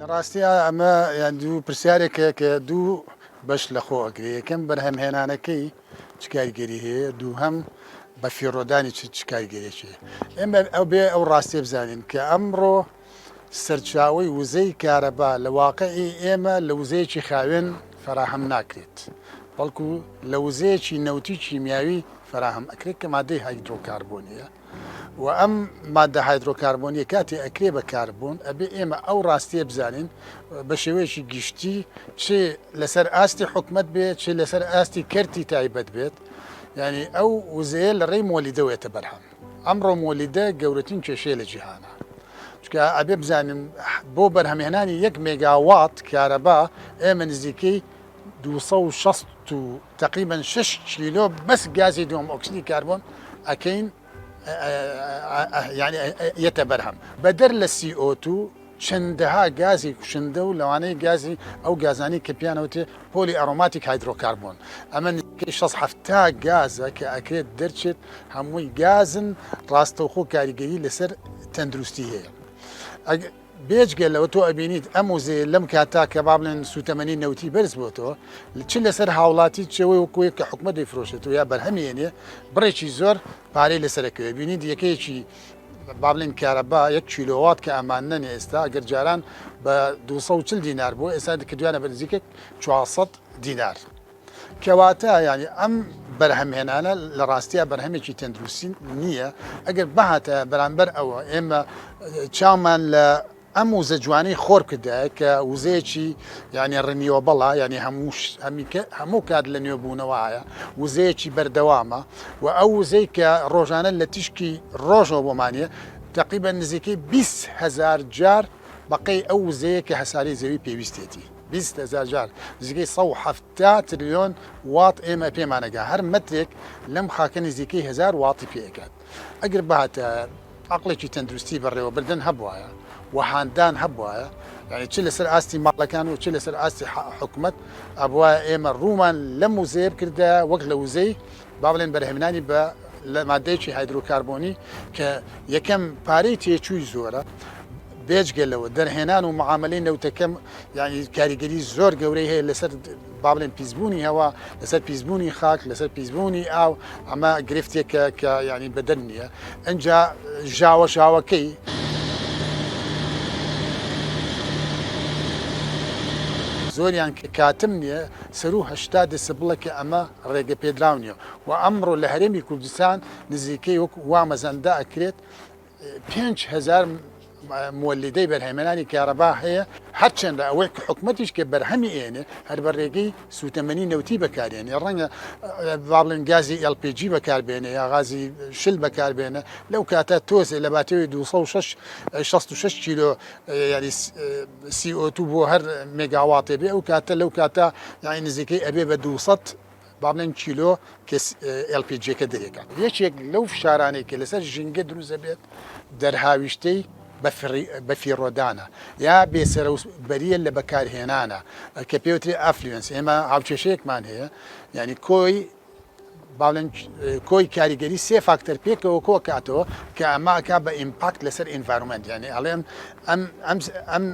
لە ڕاستیا ئەمە یان دوو پرسیارێکە کە دوو بەش لە خۆ ئەگرێ، یەکەم بەرهەمهێنانەکەی چ کاریگەری هەیە، دووهەم بە فیڕۆدانی چ چ کاریگەریەکی هەیە. ئێمە ئەبێ ئەو ڕاستیە بزانین کە ئەمڕۆ سەرچاوەی وزەی کارەبا لە واقعی ئێمە لە وزەیەکی خاوێن فەراهەم ناکرێت، بەڵکو لە وزەیەکی نەوتی کیمیاوی فەراهەم ئەکرێت کە مادەی هایدرۆکاربۆنیە و ئەم مادە هایدرۆکاربۆنیە کاتێ ئەکرێ بە کاربۆن ئەبێ ئێمە ئەو ڕاستیە بزانین بە شێوەیەکی گشتی چ لەسەر ئاستی حکومت بێت چ لەسەر ئاستی کەرتی تایبەت بێت یعنی ئەو وزەیە لە ڕێی مۆلیدەوەێتە بەرهەم ئەمڕۆ مۆلیدە گەورەترین کێشەیە لە جیهانە چونکە ئەبێ بزانین بۆ بەرهەمهێنانی یەک مێگاوات کارەبا ئێمە نزیکەی 260 و تقریبا 6 کیلۆ بەس گازی دووەم ئۆکسیدی کاربۆن ئەکەین یعنی یەتە بەرهەم بەدەر لە CO2 چەندەها گازی کوشندە و لەوانەیە گازی ئەو گازانەی کە پێیان ئەوترێ poly aromatic hydrocarbon ئەمە نزیکەی 6 70 گازە کە ئەکرێت دەرچێت هەمووی گازن ڕاستەوخۆ کاریگەری لەسەر تەندروستی هەیە بێجگە لەوە تۆ ئەبینیت ئەم وزەیە لەم کاتا کە با بڵێن سوتەمەنی نەوتی بەرز بۆتەوە چ لەسەر هاوڵاتی چەوەی وەکوەیە کە حکومەت دەیفرۆشێتەوە یا بەرهەمیێنێ بڕێکی زۆر پارەی لەسەرەکەوێ بینیت یەکەیەکی با بڵێین کارەبا یەک کیلۆوات کە ئەمان نەنێ ئێستا گەر جاران بە 240 دینار بوو ئێستا کردویانە بە نزیکە 400 دینار کەواتە یعنی ئەم بەرهەمهێنانە لە ڕاستیا بەرهەمێکی تەندروستی نییە ئەگەر بهاتە بەرامبەر ئەوە ئێمە چاومان لە ئەم وزە جوانەی خۆر کردایە کە وزەیەکی یانی renewable ە یانی هەموو هەمیکە هەموو کات لە نوێبوونەوەیە وزەیەکی بەردەوامە و ئەو وزەی کە ڕۆژانە لە تیشکی ڕۆژەوە بۆمانە تقریبا نزیکەی 20 هزار جار بەقەی ئەو وزەیە کە هەسارەی زەوی پێویستێتی 20 هزار جار نزیکەی 170 تریلیۆن وات ئێمە پێمانەگا هەر مەترێک لەم خاکە نزیکەی هزار واتی پێکات ئەگەر بهاتایە عەقڵێکی تەندروستی بەڕێوەبردن هەبوایە و هاندان هەبوایە، یانی چ لەسەر ئاستی ماڵەکان و چ لەسەر ئاستی حکومەت، ئەبوایە ئێمە ڕوومان لەم وزەیە بکردایە وەک لە وزەی با بڵێن بەرهەمهێنانی بە لە مادەیەکی هایدرۆکاربۆنی کە یەکەم پارەی تێچووی زۆرە، بێجگە لەوە دەرهێنان و معامەلەی نەوتەکە یانی کاریگەری زۆر گەورەی هەیە لەسەر با بڵێن پیسبوونی هەوا، لەسەر پیسبوونی خاک، لەسەر پیسبوونی ئاو، ئەمە گرفتێکە کە یانی بەدەر نییە. ئینجا ژاوە ژاوەکەی. زۆریان کە کاتم نییە، سەروو 80 دێسیبڵە کە ئەمە ڕێگە پێدراو نییە و ئەمڕۆ لە هەرێمی کوردستان نزیکەی وەکو وا مەزەندە ئەکرێت 5000 موەلیدەی بەرهەمهێنانی کارەبا هەیە، هەرچەندە ئەوەی کە حکومەتیش کە بەرهەمی ئێنێ هەر بە رێگەی سووتەمەنی نەوتی بەکارێنێ، ڕەنگە با بڵێن گازی LPG بەکاربێنێ یا غازی شل بەکاربێنە، لەو کاتە تۆزێ لە باتەوەی 266 کیلۆ یاری CO2 بۆ هەر مێگاواتێ بێ ئەو کاتە لەو کاتە یانی نزیکەی ئەبێ بە 200 با بڵێن کیلۆ کە LPG ەکە دەرێکات. یەکێک لەو فشارانەی کە لەسەر ژینگە دروست دەبێت دەرهاویشتەی بەفیڕۆدانە یا بێسەرەوبەرییە لە بەکارهێنانە کە پێوترێ effluents. ئێمە هاوکێشەیەکمان هەیە یانی کۆی با بڵێن کۆی کاریگەری سێ فاکتەر پێکەوە کۆکاتەوە کە ئەمە ئەکا بە impact لەسەر environment یانی ئەڵێم ئەم ئەم ئەم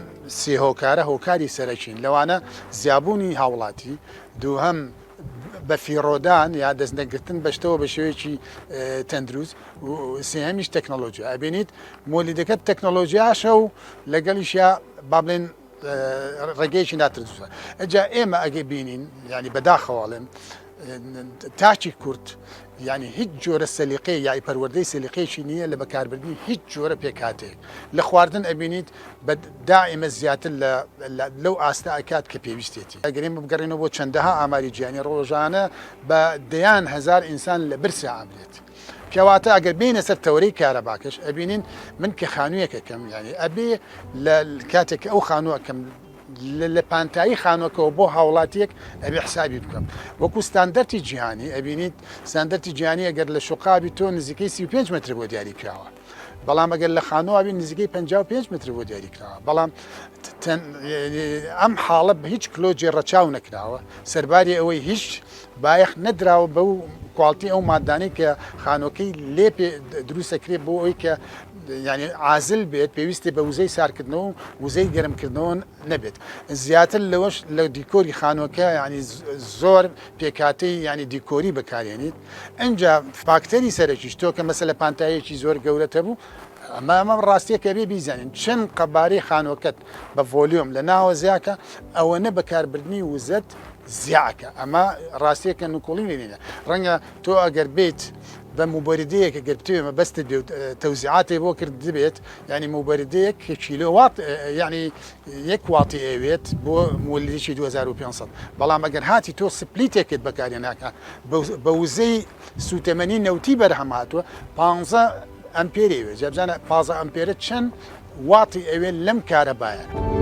سێ هۆکارە هۆکاری سەرەکین لەوانە زیابوونی هاوڵاتی دووهەم، بەفیڕۆدان یا دەستنەگرتن بە شتەوە بە شێوەیەکی تەندروست و سێهەمیش تەکنەلۆژیا ئەبینیت مۆلیدەکە تەکنەلۆژیاشە و لەگەڵیشیا با بڵێن ڕێگەیەکی ناتەندروستە ئەجا ئێمە ئەگە بینین ینی بەداخەوە ئەڵێم تاکی کورد یانی هیچ جۆرە سەلیقەیەک یای پەروەردەی سەلیقەیەکی نییە لە بەکاربردنی هیچ جۆرە پێکهاتەیەک لە خواردن ئەبینیت بە دائیمە زیاتر لە لەو ئاستە ئەکات کە پێویستێتی ئەگەر ئێمە بگەڕێینەوە بۆ چەندەها ئاماری جیهانی ڕۆژانە بە دەیان هەزار ئینسان لە برسا ئەمرێت کەواتە ئەگەر بێینە سەر تەوەرەی کارەباکەش ئەبینین من کە خانوویەک ئەکەم یانی ئەبێ لە کاتێک کە ئەو خانوو ئەکەم لە پانتایی خانووەکەوە بۆ هاوڵاتیەک ئەبێ حسابی بکەم وەکو ستاندەرتی جیهانی ئەبینیت ستاندەرتی جیهانی ئەگەر لە شوقابی تۆ نزیکەی 35 متر بۆ دیاری کراوە بەڵام ئەگەر لە خانووابی نزیکەی 55 متر بۆ دیاری کراوە بەڵام ئەم حاڵە بە هیچ کلۆجێ ڕەچاو نەکراوە سەرباری ئەوەی هیچ بایەخ نەدراوە بەو کواڵتی ئەو مادانەی کە خانووەکەی لێ دروستەکرێت بۆ ئەوەی کە. یعنی عازل بێت پێویستی بە وزەی سارکردنەوە و وزەی گەرمکردنەوە نەبێت زیاتر لەوەش لە دیکۆری خانووەکە یعنی زۆر پێکهاتەی یعنی دیکۆری بەکارێنیت ئینجا فاکتەری سەرەکیش تۆ کە مەسەلە پانتاییەکی زۆر گەورەت هەبوو ئەمە ئەمە ڕاستیەکە بێ بیزانین چەند قەبارەی خانووەکەت بە volume لە ناوە زیاکە ئەوەنە بەکاربردنی وزەت زیاکە ئەمە ڕاستیەکە نکۆڵی لێ نییە ڕەنگە تۆ ئەگەر بێت بە موبەریدەیەک گەر بتەوێ مەبەستت بێ و تەوزیعاتێ بۆ کردبێت یعنی موبەریدەیەک کە کیلۆ وات یعنی یەک واتی ئەوێت بۆ مولدێکی 2500 بەڵام ئەگەر هاتی تۆ split ێکت بەکارهێناکە بە وزەی سوتەمەنی نەوتی بەرهەم هاتووە 15 ئەمپێری ئەوێت جا بزانە 15 ئەمپێرە چەند واتی ئەوێت لەم کارەبایە.